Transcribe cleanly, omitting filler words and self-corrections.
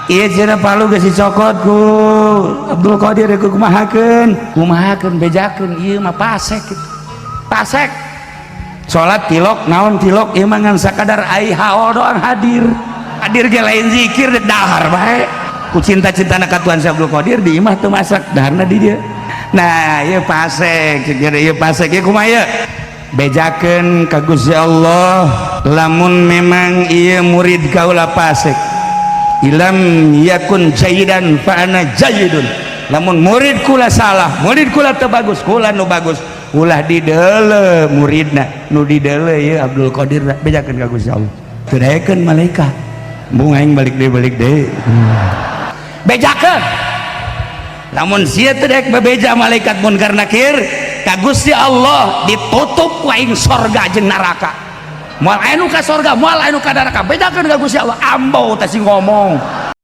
Iya, cenah palu geus dicokot ku Abdul Qadir, ku kumahakeun kumahakeun, bejakeun ieu mah pasek gitu. Pasek salat tilok naon tilok, ieu mah ngan sakadar ai haol doang, hadir hadir ge lain zikir, dek dahar bae. Ku cinta-cintana ka Tuhan si Abdul Qadir, di imah teu masak, daharna di dieu. Nah, ieu pasek cek ieu, pasek ieu kumaha ieu? Bejakeun ka Gusti Allah, lamun memang ieu murid kaula pasek, ilam yakun jayidan fa ana jayidun. Lamun murid kula salah, murid kula teu bagus, kula nu bagus. Ulah dideuleu muridna, nu dideuleu ieu Abdul Qadir. Bejakeun ka Gusti Allah, teu daekeun malaikat. Embung aing balik deui, balik deui. Bejakeun, lamun sia teu daek bebeja malaikat Munkar Nakir ka Gusti Allah, ditutup ku aing sorga jeung neraka, moal aya nu ka sorga, moal aya nu ka neraka. Bejakeun ka Gusti Allah. Ambo teh sing ngomong.